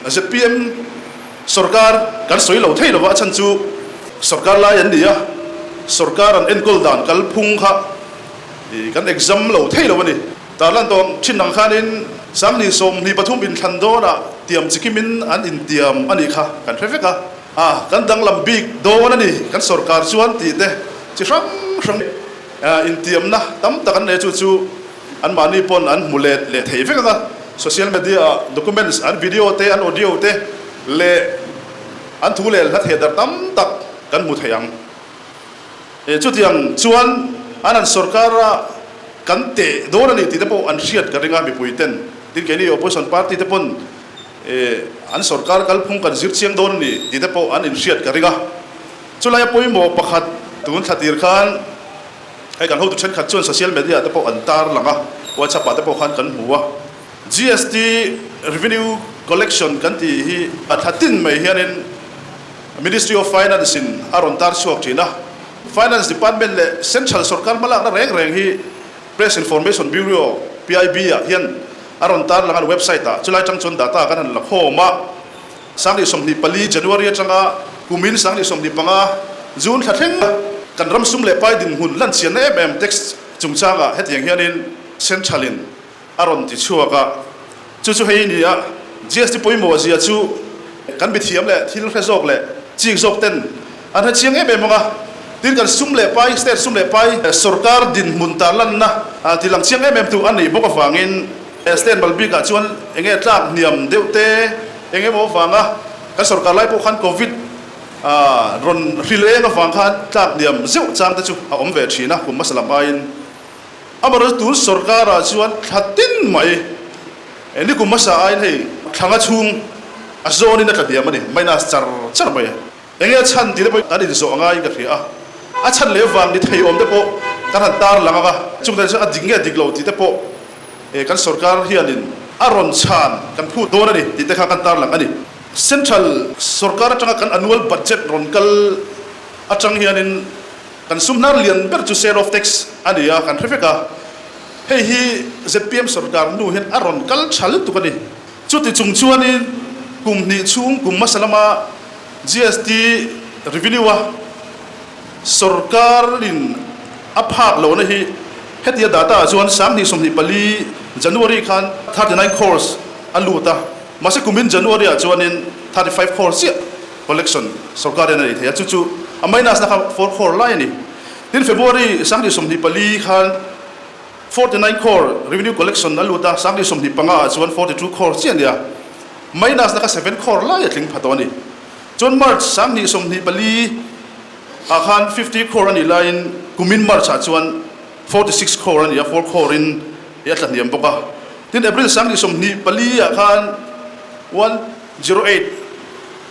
Zpm sorkar kan sawi lo thei lova, a chhan chu sorkar lai an ni a, sorkar an enkawl dan kalphung kha kan exam lo thei lo a ni. Tarlan tawng thin ang khanin Sangni 23 inthlan dawnah tiam chikimin an intiam a nih kha kan hre vek a, a kan danglam bik dawn a ni kan sorkar chuan tih te chi hrang hrang intiamna tam tak an nei chu chu anmahni pawn an hmu let leh thei vek ang a, social media ah documents an video te an audio te leh an thu leh hla theh darh tam tak kan hmu thei ang. Chutiang chuan an han sorkar a kan teh dawn a ni tih te pawh an hriat ka ring a mipui ten. Tin keini opposition party te pawn an sorkar kalphung kan zir chiang dawn a ni tih te pawh an inhriat ka ring a. Chulai a pawimawh pakhat tun thla tir khan hei kan hotu thenkhat chuan social media te pawh an tar lang a, WhatsApp ah te pawh khan kan hmu a. GST revenue collection kan tih hi a thla tin mai hianin Ministry of Finance in a rawn tar chhuak thin a, Finance Department leh Central sawrkar hmalakna reng reng hi Press Information Bureau, PIB, ah hian a rawn tar lang a, an website ah. Chulai atang chuan data kan han la khawm a, 2024 January atanga kumin 2025 June thla thleng kan ram sum leh pai dinhmun lanchianna em em tax chungchangah hetiang hianin Central in a rawn ti chhuak a, chu chu hei nia GST pawimawh zia chu kan mithiam leh thil hre zawk leh chik zawk ten an hre chiang em em ang a, tin kan sum leh pai, state sum leh pai sorkar dinhmun tarlanna ti lang chiang em em tu a nih bawk avangin state mal bikah chuan enge tlak hniam deuh te eng emaw avanga kan sorkar lai pawh khan covid rawn hril eng avang khan tlak hniam zeuh chang te chu a awm ve thin a kum hmasa lam aiin. Amaherawhchu tun sorkarah chuan thla tin mai nikum hmasa aiin hei thlanga chhung a zawnin a tla hniam a ni, minus char char mai. Enge a chhan tih te pawh kan inzawh a ngaiin ka hria a, a chhan leh vang ni thei awm te pawh kan han tar lang ang a, chung te chuan a dik nge dik lo tih te pawh kan sorkar hianin a rawn chhan kan phut dawn a ni tih te kha kan tar lang a ni. Central sorkar atanga kan annual budget rawn kal atang hianin Kan sum hnar lian ber chu sale of tax a ni a, kan hre vek a. Hei hi zpm sorkar nu hian a rawn kal tha lutuk a ni. Chuti chung chuanin kum hnih chhung kum hmasa lama GST revenue a sorkarin a phak lohna hi hetia data ah chuan 2024 January khan 39 crores a lut a, mahse kumin January ah chuanin 35 crores chiah. Collection sorkar hian a nei thei a, chu chu a minus na kha 4 crore lai a ni. Tin, February 2024 khan 49 crore revenue collection a lut a, 2025 ah chuan 42 crore chiah a ni a, minus na kha 7 crore lai a tling pha tawh a ni. Chuan March 2024 ah khan 50 crore a nih laiin kumin March ah chuan 46 crore a ni a, 4 crore in a tla hniam bawk a. Tin, April 2024 ah khan 108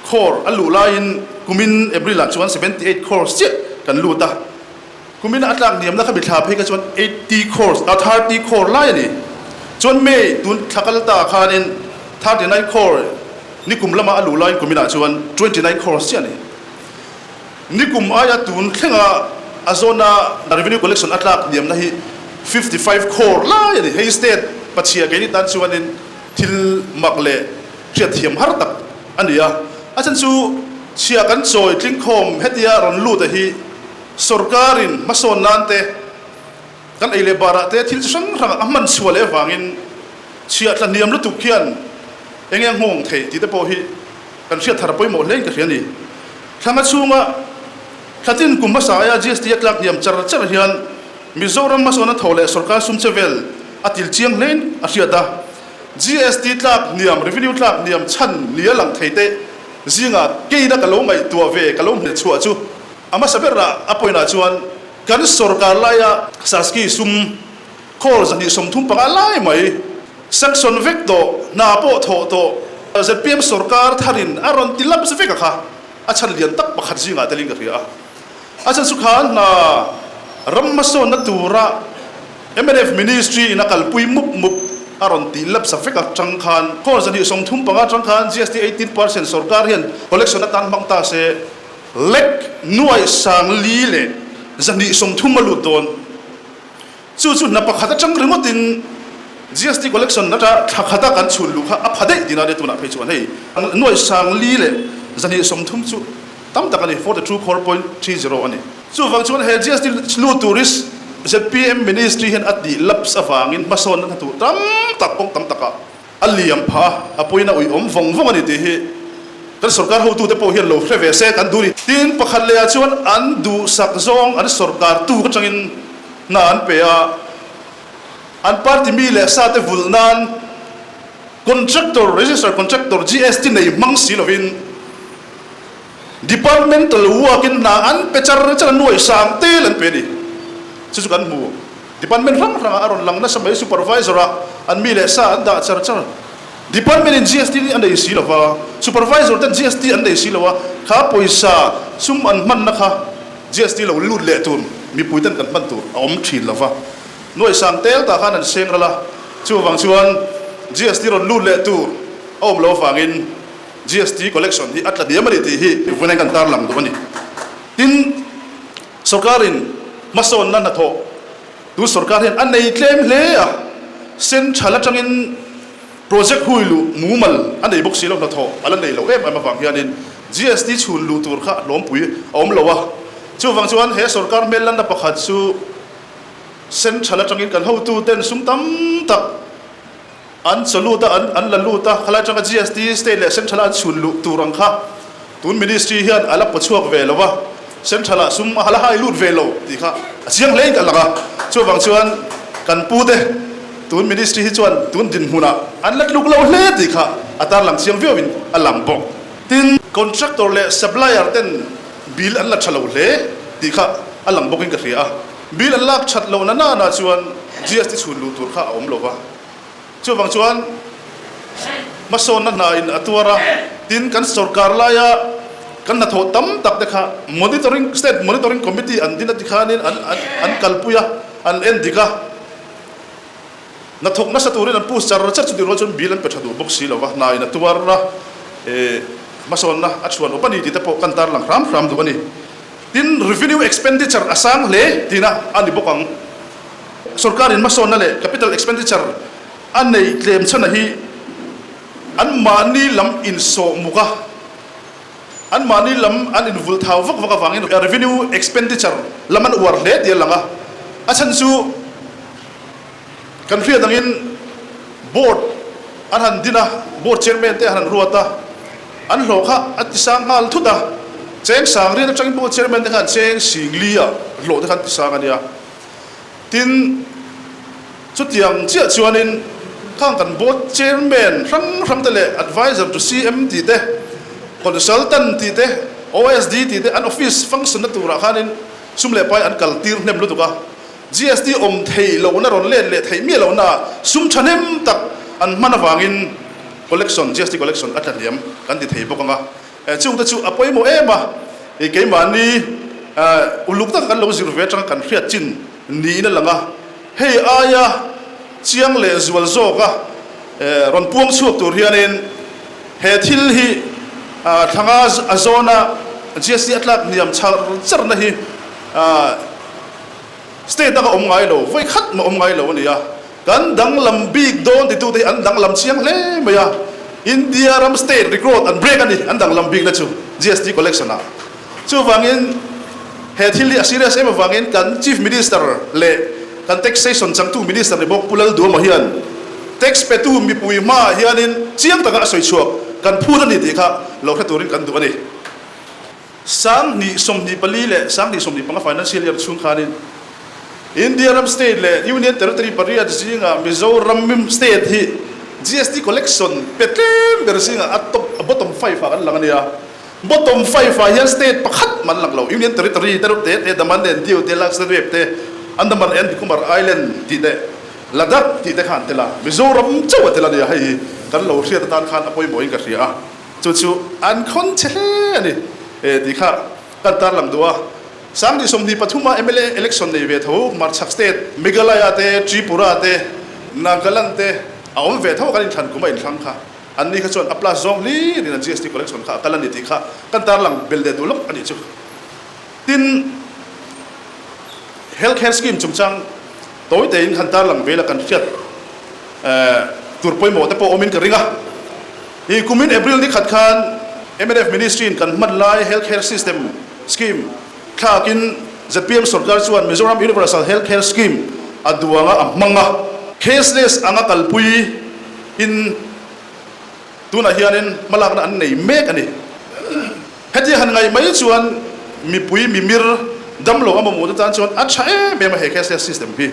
Crore a luh laiin kumin April ah chuan 78 crores chiah kan lut a, kumin a tlak niamna kha mithla phei kha chuan 80 crores a 30 crore lai a ni. Chuan May tun thla kal ta khanin 39 crore nikum lama a luh laiin kuminah chuan 29 crores chiah a ni. Nikum aia tun thlenga a zawna revenue collection a tlak niamna hi 55 crore lai a ni. Hei state pachhia keini tan chuanin thil mak leh hriatthiam har tak a ni a, a chhan chu chhia kan chawi tlingkhawm hetia rawn lut a hi sorkarin hmasawn nan te, kan ei leh barah te thil chi hrang hrang a hman chhuah leh avangin chhia tla hniam lutuk hian enge a nghawng theih tih te pawh hi kan hriat thar pawimawh hlein ka hria a ni. Thlanga chhunga thlatin kum hmasa aia GST a tlak hniam char char hian Mizoram hmasawn a tho leh sorkar sum che vel a til chiang hlein a hriat a. GST tlak hniam, revenue tlak hniam chhan nia lang thei te zingah keina ka lo ngaihtuah ve, ka lo hmeh chhuah chu a hmasa berah a point ah chuan kan sorkar laia Saski sum khawl 135 lai mai sanction vek tawh, hna pawh thawh tawh zpm sorkar tharin a rawn ti lapse vek a kha a chhan lian tak pakhat zingah telin ka hria a. A chhan chu khan hna ram hmasawnna tura Mnf Ministry in a kalpui mup mup a rawn tih lapsa vek a tang khan khaw 135 tang khan GST 18% sorkar hian collection atan hmang ta se lek nuai sang li leh 130 a lut dawn. Chu chu hna pakhat atang ringawtin. GST collection ata thla khata kan chhun luh kha a pha daih tina nia tunah phei chuan hei nuai sang li leh zahnih 30 chu tam tak a ni, 42 crore.30 a ni. Chuvang chuan he GST lut tourist ZPM ministry hian a tih lapse avangin hmasawnna hna tur tam tak kawng tam takah a liam phah a, a pawina uiawm vawng vawng a ni tih hi kan sorkar hotute pawh hian lo hre ve se kan duh a ni. Tin, pakhat lehah chuan an duhsak zawng an sorkar tuk atangin hna an pe a, an party mi leh sate vulh nan contractor, register contractor GST nei hmang si lovin departmental work-in hna an pe char char a, nuai sang tel an pe a ni. Chu chu kan hmu. Department hrang hrangah a rawn lang nasa mai, supervisor-ah an mi leh sa an dah char char. Department-in GST a nei si lo va, supervisor ten GST an nei si lo a, kha pawisa sum an hmanna kha GST lo lut leh tur mipui ten kan hman tur a awm thin lo va. Nuai sang tel tah khan an seng ral a, chuvang chuan GST rawn lut leh tur a awm lo avangin GST collection hi a tla diam a ni tih hi vawiin kan tarlang duh a ni. Tin, sorkarin hmasawnna hnathawh tun sorkar hian a nei tlem hle a, central atangin project hui luh mumal a nei bawk si lo, hnathawh a la nei lo em em avang hianin GST chhun luh tur kha a hlawmpui a awm lo a. Chuvang chuan he sorkar hmel lanna pakhat chu central atangin kan hotuten sum tam tak an chaw lut a, an an la lut a, khalai atanga GST state leh central a an chhun luh tur ang kha tun ministry hian a la paw chhuak ve lo a, central ah sum a la hai lut ve lo tih kha a chiang hle in ka lang a, chuvang chuan kan pu te tun ministry hi chuan tun dinhmun ah an la tluk lo hle tih kha a tarlang chiang viau in a lang bawk. Tin, contractor leh supplier ten bill an la tha lo hle tih kha a lang bawk in ka hria a, bill an lak that loh na nana chuan GST chhun luh tur kha a awm lo va. Chuvang chuan hmasawnna hna in a tuar a, tin kan sorkar laia kan hnathawh tam tak te kha monitoring, state monitoring committee an din a ti khanin an an kalpui a, an en dik a, hnathawk nasa turin an push char char chutih rual chuan bill an pe tha duh bawk si lo va, hna in a tuar a, hmasawnna a chhuan awp a ni tih te pawh kan tarlang hram hram duh a ni. Tin revenue expenditure a sang hle tihna a ni bawk ang. Sorkarin hmasawnna leh capital expenditure a neih tlem chhana hi anmahni lam insawh muk a, anmahni lam an invul thau vak vak avangin revenue expenditure lam an uar hle tih a lang a. A chhan chu kan hriat angin board an han din a, board chairman te an han ruat a, an hlawh kha a tisang nghal thut a, cheng sang riat atangin board chairman te khan cheng singli ah hlawh te khan tisang a nia. Tin, chutiang chiah chuanin khang kan board chairman hrang hrang te leh advisor to CM tih te, consultant tih te, OSD tih te an office function na turah khanin sum leh pai an kal tir hnem lutuk a. GST awm theih lohna rawn let leh theih miah lohna sum thahnem tak an hman avangin collection, GST collection a tla hniam kan ti thei bawk ang a. Chungte chu a pawimawh em a, keimahni uluk taka kan lo zir ve atanga kan hriat chin niin a lang a, hei aia chiang leh zual zawka rawn puang chhuak tur hianin he thil hi thlanga a zawna GST a tlak hniam char charna hi State danga awm ngai lo, vawi khat mah awm ngai lo a ni a. Kan danglam bik dawn titute hi an danglam chiang hle mai a. India ram state record an break a ni, an danglam bikna chu GST collection ah. Chuvangin he thil hi a serious em avangin kan Chief Minister leh kan Taxation changtu Minister ni bawk Pu Lalduama hian tax petu mipui hmaah hianin chiang taka a sawi chhuak kan phut a ni tih kha lo hre turin kan duh a ni. 2024 leh 2025 financial year chhung khanin India ram state leh Union Territory pariat zingah Mizoram state hi GST collection pe tlem ber zingah a top a bottom five ah kan lang a nia. Bottom five ah hian state pakhat mah an lang lo. Union Territory te reuh te te Daman and Diu te Lakshadweep te Andaman and Nicobar Island tih te Ladakh tih te kha an tel a. Mizoram chauh a tel a nia. Hei hi kan lo hriat atan khan a pawimawhin ka hria a. Chu chu an khawn che hle a ni tih kha kan tarlang duh a. 2023 a mla election nei ve tho Hmarchhak state Meghalaya te, Tripura te, Nagaland te a awm ve tho kan inthlan kum a inthlang kha. An ni kha chuan a plus zawng hlir in an GST collection kha a kal a ni tih kha kan tarlang bel leh duh lawk a nih chu. Tin, Health Care Scheme chungchang tawi tein kan tarlang vel a kan hriat. Tur pawimawh te pawh awmin ka ring a. I kumin April ni khat khan mnf Ministry in kan hman lai Health Care System Scheme thlakin zpm sorkar chuan Mizoram Universal Health Care Scheme a duang a, a hmang a. Cashless anga kalpui in tunah hianin hmalakna an nei mek a ni. Hetia han ngaih mai chuan mipui mimir damlo a mamawh te tan chuan a tha em em a he cashless system hi.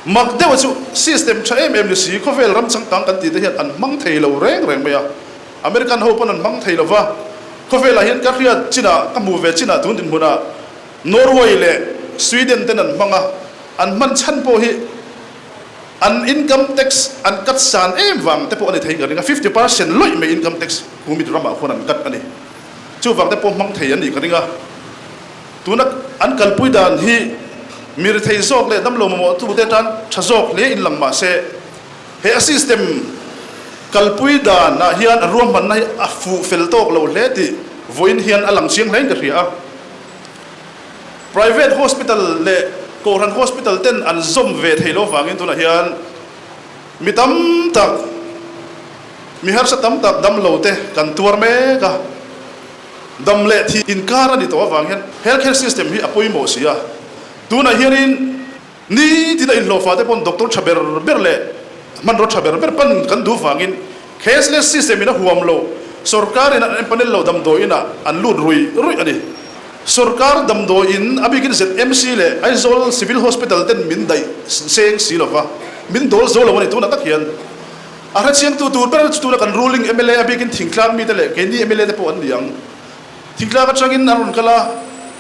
Mak deuha chu system tha em em ni si, khawvel ram changkang kan tih te hian an hmang thei lo reng reng mai a, American ho pawn an hmang thei lo va, khawvelah hian ka hriat chinah, ka hmuh ve chinah tun dinhmunah Norway leh Sweden ten an hmang a, an hman chhan pawh hi an income tax an cut san em vang te pawh a ni thei ka ring a, 50% lawih mai income tax kumit ramah khuan an cut a ni, chuvang te pawh hmang thei an nih ka ring a. Tuna an kalpui dan hi mi rethei zawk leh damlo mamawhtute tan tha zawk hle in lang mah se, he a system kalpui danah hian a ruahmanna hi a fuh fel tawk lo hle tih vawiin hian a lang chiang hlein ka hria a. Private hospital leh Kohhran hospital ten an zawm ve thei lo vangin tunah hian mi tam tak, mi harsa tam tak damlo te kan tuar mek a. Dam leh thih inkar a ni tawh avang hian health care system hi a pawimawh si a. Tunah hianin nitin a inhlawhfa te pawn doctor tha ber ber leh hmanraw tha ber ber pan kan duh vangin cashless system in a huam lo, sorkar in an empanel lo damdawi inah an lut ruih ruih a ni. Sorkar damdawi in a bikin ZMC leh Aizawl Civil Hospital ten min daih seng si lova, min dawl zo lo a ni tunah tak hian. A hrechiangtu tur ber chu tuna kan ruling mla a bikin thingtlang mite leh keini mla te pawh an ni ang. Thingtlang atangin an rawn kal a,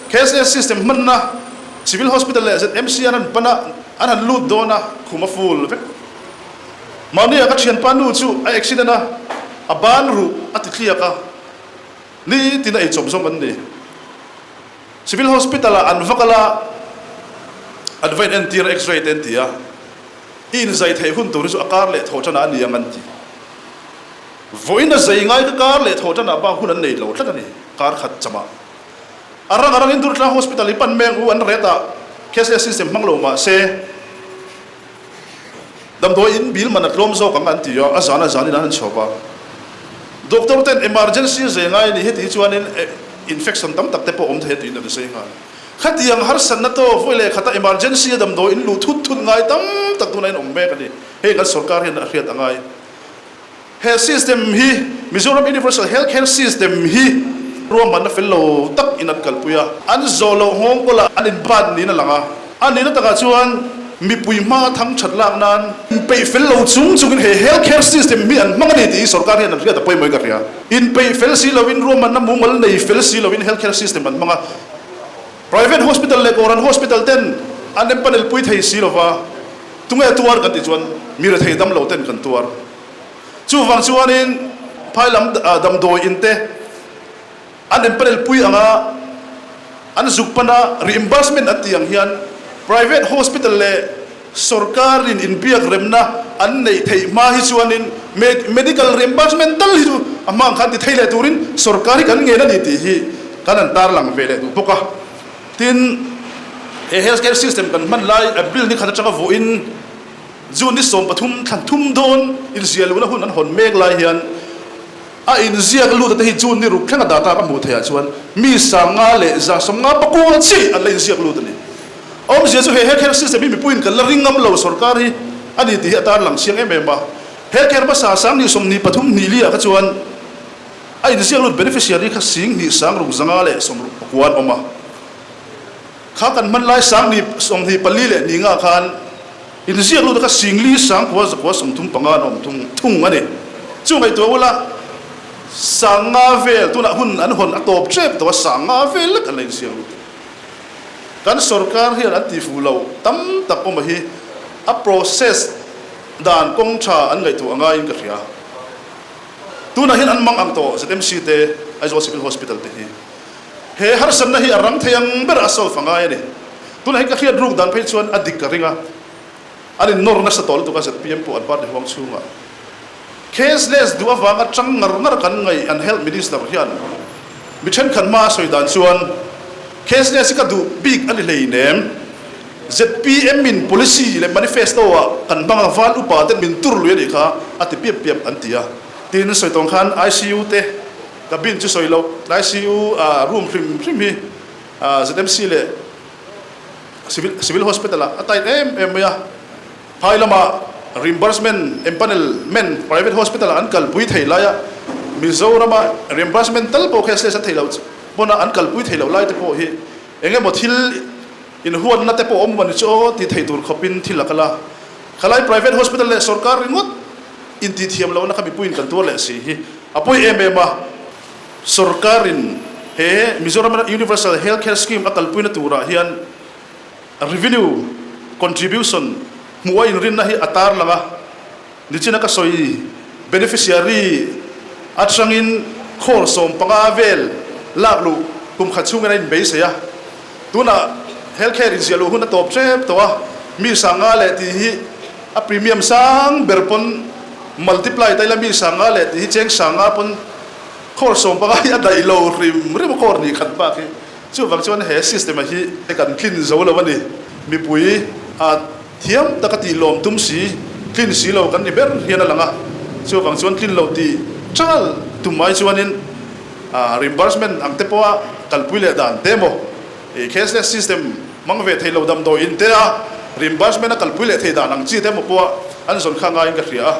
KSS system hmanna Civil Hospital leh ZMC an han pan a, an han lut dawn a, khum a full vek. Mahnia ka thianpa nu chu a accident a, a ban ruh a ti tliak a, nitin a eichawp zawm an ni. Civil Hospital ah an va kal a, an va in entir a, X-ray te an ti a. I inzai theih hun tur hi chu a kar leh thawh tanah a ni ang an ti. Vawiin a zai ngai ka kar leh thawh tanah bak hun an nei lo tlat a ni, kar khat chamah. A rang a rangin Durtlang Hospital hi pan meng u an ret a, cashless system hmang lo mah se damdawi in bill man a tlawm zawk ang an ti a, a zan a zanin an han chhawp a. Doctor ten emergency zai ngai a ni heti hi chuanin infection tam tak te pawh awm thei a tiin an zai nghal. Khatiang harsatna tawk vawi leh khata emergency a damdawi in luh thut thut ngai tam tak tunah in awm mek a ni. Hei kan sorkar hian a hriat a ngai. He system hi Mizoram Universal Health Care System hi ruahmanna fel lo tak in an kalpui a, an zawh loh nghawng kawlah an inbat niin a lang a. A nihna takah chuan mipui hma thang that lak nan inpeih fel lo chung chungin he health care system hi an hmang a ni tih hi sorkar hian an hriat a pawimawhin ka hria. Inpeih fel si loin ruahmanna mumal nei fel si loin health care system an hmang a. Private hospital leh Kohhran hospital ten an empanel pui thei si lova, tunge tuar kan tih chuan mi rethei dam lo ten kan tuar. Chuvang chuanin phai lam damdawi in te an empanel pui anga an zuk pana reimbursement an tih ang hian private hospital leh Sorkarin inbiak remna an neih theih hma hi chuanin medical reimbursement tal hi chu a hma ang khan ti thei leh turin sorkar hi kan ngen a ni tih hi kan han tarlang ve leh duh bawk a. Tin, he health care system kan hman lai April ni khat atanga vawiin June ni 13 thlan thum dawn inziah luhna hun an hawn mek lai hian A inziak lut ate hi June ni ruk thleng a data ka hmuh theih ah chuan mi 50 leh 150 pakua chiah an la inziak lut a ni. Awmzia chu he health care system hi mipuiin kan la ring ngam lo sorkar hi a ni tih hi a tarlang chiang em em a. Health care hmasa 2023 hnih li ah kha chuan a inziak lut beneficiary kha 26 60 an awm a. Kha kan hman lai 24 leh hnih ngah khan inziak lut a kha 4 9 135 an awm thung thung a ni. Chu ngaihtuah ula 50 vel tunah hun an hawn a tawp tep tawh a 50 vel lek an la inziak lut. Kan sorkar hian an tihfuh lo tam tak awm a hi a process dan kawng tha an ngaihtuah ngaiin ka hria. Tunah hian an mang ang tawh ZMC te Aizawl Civil Hospital te hi. He harsatna hi a rang thei ang ber a solve a ngai a ni. Tunah hian ka hriat ruk dan phei chuan a dik ka ring a, an innawr nasa tawh lutuk a zpm pawh an party huang chhungah cashless duh avanga tang ngar ngar kan ngaih an health minister hian mi thenkhat hma a sawi dan chuan cashless hi ka duh bik a ni hleinem. Zpm in policy leh manifesto ah kan hmang a, val upa ten min tur lui a nih kha a ti piap piap an ti a. Tin, sawi tawng khan ICU te cabin chu sawi loh, ICU room hrim hrim hi ZMC leh Civil Civil Hospital ah a tight em em mai a. Phai lama reimbursement empanelment private hospital ah an kalpui thei lai a, Mizorama reimbursement tal pawh cashless an thei loh pawn a an kalpui thei loh lai te pawh hi Eng emaw thil inhuatna te pawh awm a ni chu aw ti thei tur khawpin thil a kal a. Khalai private hospital leh sorkar ringawt intih thiam lohna kha mipuiin kan tuar leh si hi a pawi em em a. Sorkarin he Mizoram Universal Health Care Scheme a kalpuina turah hian revenue contribution hmuh a inrinna hi a tarlang a. Nichina ka sawi beneficiary atangin crore 15 vel lak luh kum khat chhungin a inbeisei a, tunah health care inziah luh hun a tawp hrep tawh a, mi 500 leh tih hi a premium sang ber pawn multiply ta ila mi 500 leh tih hi cheng 500 pawn crore 15 hi a daih lo hrim hrim a crore hnih khat bak hi chuvang chuan he system a hi kan tlin zo lo a ni mipui a. Thiam taka tih lawm tum si, tlin si lo kan ni ber hian a lang a, chuvang chuan tlin lo tih chal tum ai chuanin reimbursement ang te pawha kalpui leh dan te emaw, cashless system hmang ve thei lo damdawi in te a reimbursement a kalpui leh thei dan ang chi te emaw pawha an zawn kha ngaiin ka hria a.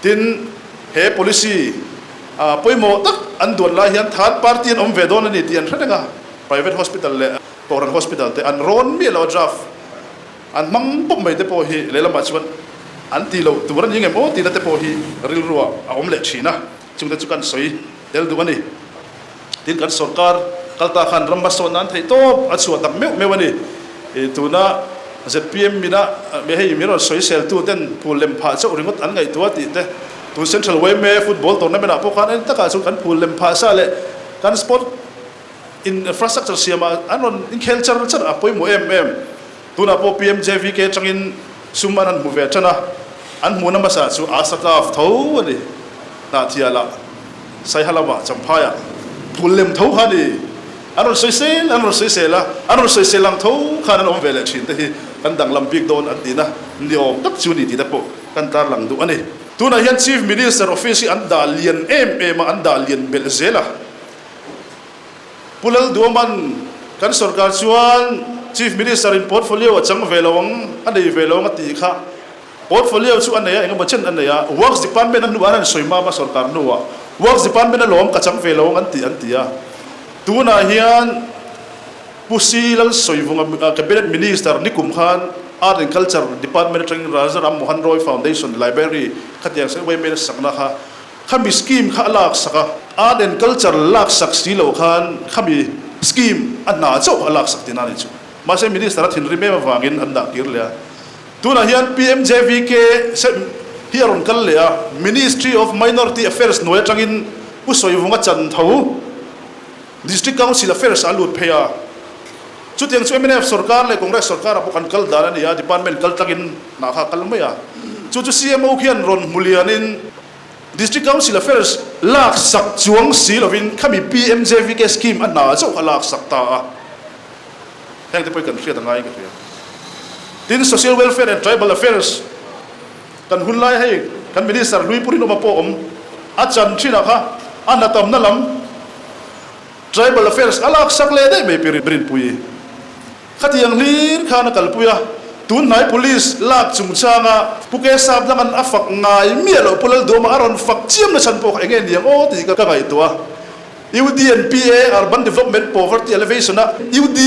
Tin, he policy pawimawh tak an duan lai hian third party an awm ve dawn a ni tih an hre reng a, private hospital leh Kohhran hospital te an rawn miah lo a draft. An hmang pawp mai te pawh hi lehlamah chuan an ti loh tur a ni ngem aw tihna te pawh hi rilruah a awm leh thin a, chungte chu kan sawi tel duh a ni. Tin, kan sorkar kal ta khan ram hmasawn nan theih tawp a chhuah tak meuh meuh a ni. Tuna zpm mina hei min rawn sawi sel tu ten phul lem phah chauh ringawt an ngaihtuah tih te, tun Central yma football tournament ah pawh khan en takah chuan kan phul lem phah sa leh kan sport infrastructure siamah an rawn inkhel char char a pawimawh em em. Tunah pawh PMJVK atangin sum an han hmu ve tan a, an hmuhna hmasa chu Asakaf tho a ni. Hnahthialah, Saiha lamah, Champhaiah phul lem tho kha a ni. An rawn sawisel, an rawn sawisel a, an rawn sawisel ang tho khan an awm ve leh thin te hi kan danglam bik dawn an tihna ni awm tak chu a ni tih te pawh kan tarlang duh a ni. Tunah hian Chief Minister Office hi an dah lian em em a, an dah lian belh zel a. Pu Lalduaman, kan sorkar chuan Chief Minister in portfolio a chang ve lo ang, a nei ve lo ang a tih kha. Portfolio chu a nei a, engemaw chen a nei a, Works Department a hnuah an han sawi mam a sorkar hnuah. Works Department a lawm ka chang ve lo ang an ti an ti a. Tunah hian Pu Si Lalsawivunga Cabinet Minister nikum khan Art and Culture Department atangin Raja Ram Mohan Roy Foundation Library khatiang Saiwai Mela sakna kha Khami scheme kha a laksak a, Art and Culture laksak si lo khan khami scheme a hna chauh a laksak tihna a nih chu. Mahse Minister a thinrim em avangin an dah kir leh a. Tunah hian PMJVK hi a rawn kal leh a, Ministry of Minority Affairs hnuai atangin Pu Sawivunga chan tho District Council Affairs ah a lut phei a. Chutiang chu mnf sorkar leh Congress sorkarah pawh kan kal dan a ni a, department kal tlangin hna kha a kal mai a. Chu chu CMO khian rawn hmu lianin, District Council Affairs lak sak chuang si lovin khami PMJVK scheme a hna chauh kha lak sak ta a, heng te pawh hi kan hriat a ngaiin ka hria. Tin, Social Welfare and Tribal Affairs kan hun lai hei kan Minister hlui Pu Rinawma pawh awm a chan thinah kha a hna tamna lam Tribal Affairs a lak sak leh daih mai Pi Rinpuii. Khatiang hlir khan a kalpui a, tunhnai Police lak chungchanga Pu Kesap dang an a fak ngai miah loh Pu Lalduama a rawn fak chiam na chhan pawh kha enge niang aw tih ka ngaihtuah a. UD and PA, Urban Development Poverty Alleviation a UD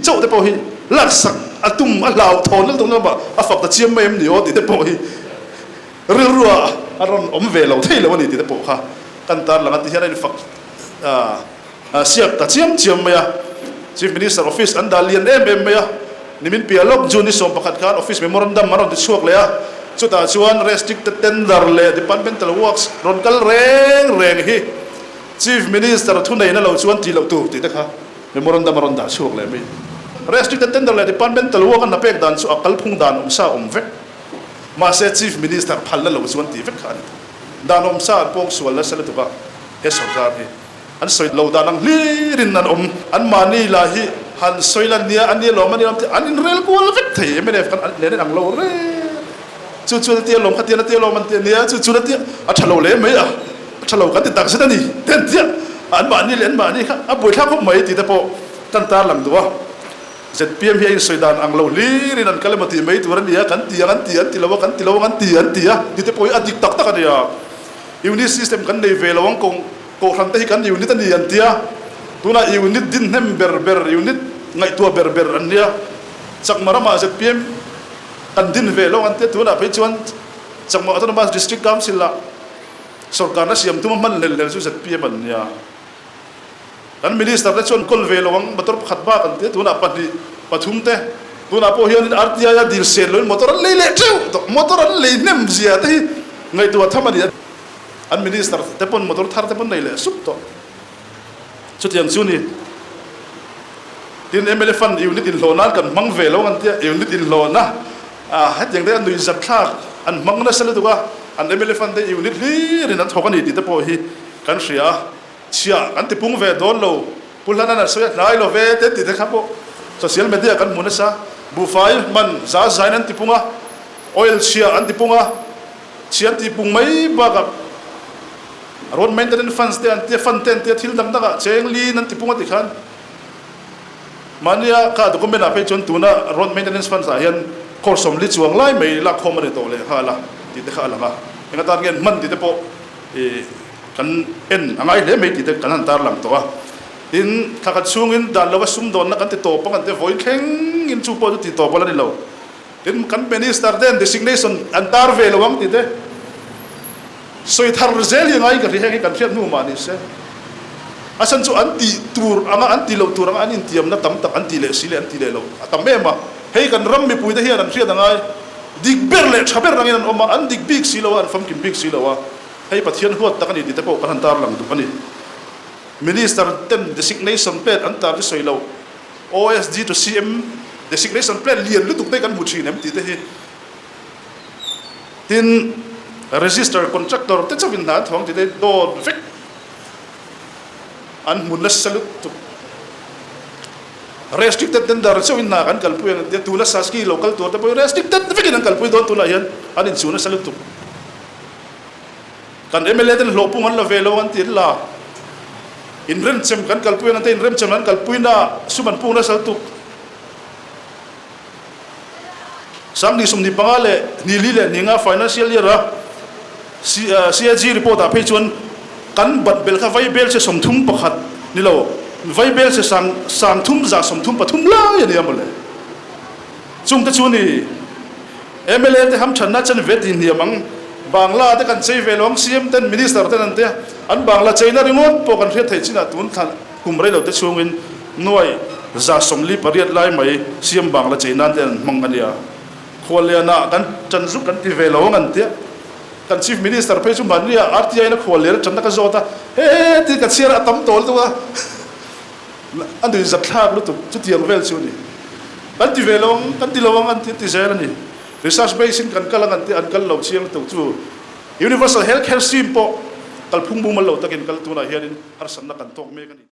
chauh te pawh hi laksak a tum a hlauhthawn lutuk na lamah a fak ta chiam mai em ni aw tih te pawh hi rilruah a rawn awm ve lo thei lo a ni tih te pawh kha kan tarlang a ti hian a infak A siak ta chiam chiam mai a, Chief Minister Office an dah lian em em mai a, nimin piah lawk June ni 11 khan Office Memorandum an rawn ti chhuak leh a, chutah chuan Restricted Tender leh Departmental Works rawn kal reng reng hi Chief Minister thuneihna lo chuan tih loh tur tih te kha Memorandum a rawn dah chhuak leh mai. Restricted Tender leh Departmental Work an hna pek dan chu a kalphung dan awmsa awm vek, mahse Chief Minister phalna lo chuan tih vek kha a ni. Dan awmsa an pawngsual nasa lutuk a he sorkar hi. An sawi lo dan ang hlirin an awm. Anmahni lah hi Han sawi lan nia, a nia lawm, a nia lawm tih an inrel kual vek thei. Mnf khan an nen in ang lo reng. Chu chuan a tia lawm, khatian a tia lawm an ti a nia, chu chuan a tia, a tha lo hle mai a, a tha lo kan ti tak zet a ni te an tia. Anmahni leh anmahni kha a buaithlak khawp mai tih te pawh kan tarlang duh a. Zpm hi a insawi dan ang lo hlirin an kal emaw tih mai tur a ni a, kan ti ang an ti, an ti lo a, kan ti lo ang an ti, an ti a, tih te pawh hi a dik tak tak a ni a. Unit system kan nei ve lo ang kawng kohhran te hi kan unit a ni an ti a, tunah unit din hnem ber ber, unit ngaihtuah ber ber an nia. Chakma ramah zpm kan din ve lo ang an ti a, tunah phei chuan Chakma Autonomous District Council-ah sorkarna siam tum a hman hlel hlel chu zpm an nia. Kan Minister te chuan kawl ve lo ang, motor pakhat bak an ti a, tunah pahnih, pathum te, tunah pawh hianin RTI a dil sen loin motor an lei leh teuh tawh, motor an lei hnem zia te hi ngaihtuah tham a ni a, an Minister te pawn motor thar te pawn nei leh sup tawh. Chutiang chu ni. Tin, mla fund unit inhlawh nan kan hmang ve lo ang an ti a, unit inhlawhna hetiang te a nuihzat thlak an hmang nasa lutuk a, an mla fund te unit hlirin an thawk a ni tih te pawh hi kan hria a. Chhia kan ti pung ve dawn lo, Pu Hlana'n a sawi a hnai lo ve te tih te kha pawh social media kan hmu nasa. Buhfai man za zain an ti pung a, oil chhia an ti pung a, chhia an tih pung mai bakah road maintenance funds te an tia, fund te an tia, thil dang dangah cheng lin an ti pung a ti khan mahnia kha document ah phei chuan tuna road maintenance funds ah hian crore 40 chuang lai mai lakkhawm a ni tawh lehnghal a tih te kha a lang a, eng atan nge an hman tih te pawh ih. Kan en a ngai hle mai tih te kan han tarlang tawh a. Tin, thla khat chhungin dan lova sumdawnna kan ti tawp ang an ti a, vawi thlengin chu pawh chu ti tawp a la ni lo. Tin, kan Minister ten designation an tar ve lo ang tih te sawi thar zel hi a ngai ka hria, heng hi kan hriat hnu mah ni se. A chhan chu an tih tur anga an tih loh tur anga an intiamna tam tak an tih leh si leh an tih leh loh a tam em a. Hei kan ram mipuite hian an hriat a ngai. Dik ber leh tha ber angin an awm a, an dik bik si lo a, an famkim bik si lo a. Hei Pathian huat tak a ni tih te pawh kan han tarlang duh a ni. Minister ten designation plate an tar chu sawi loh, OSD to CM designation plate lian lutuk te kan hmu thin em tih te hi. Tin, register contractor te chauhin hna an thawng tih te hi dawt vek an hmu nasa lutuk. Restricted tender chauhin hna kan kalpui ang tia tuna Saski lo kal tur te pawh hi restricted vekin an kalpui dawn tunah hian an inchuh nasa lutuk. Kan mla ten hlawh pung an la ve lo an ti an la. Inremchem kan kalpui ang an ti a, inremchem an kalpui na sum an pung nasa lutuk. 2025 leh 24 leh 25 financial year a CAG report ah phei chuan kan bat belh kha vaibel che 31 ni lo, vaibel che 3333 lai a nia mawle. Chungte chu ni. Mla te hamthanna chen ve tih hniam ang, Bangla te kan chei ve lo ang, CM ten Minister ten an tia, an Bangla cheina ringawt pawh kan hriat theih chinah tun thla kum rei lo te chhungin nuai 48 lai mai CM Bangla chei nan te an hmang a nia. Khuallianah kan tan zuk kan ti ve lo ang an tia, kan Chief Minister phei chu mahnia RTI in a khuallian a tanna ka zawt a, he he tiin ka chhiar a, a tam tawh lutuk a. A nuih zat thlak lutuk chutiang vel chu a ni. Kan ti ve lo ang, kan ti lo ang an ti an ti zel a ni. Research base in kan kal ang an ti a, an kal lo chiang lutuk chu. Universal Health Care Scheme pawh kalphung mumal lo takin kal tunah hianin harsatna kan tawk mek a ni.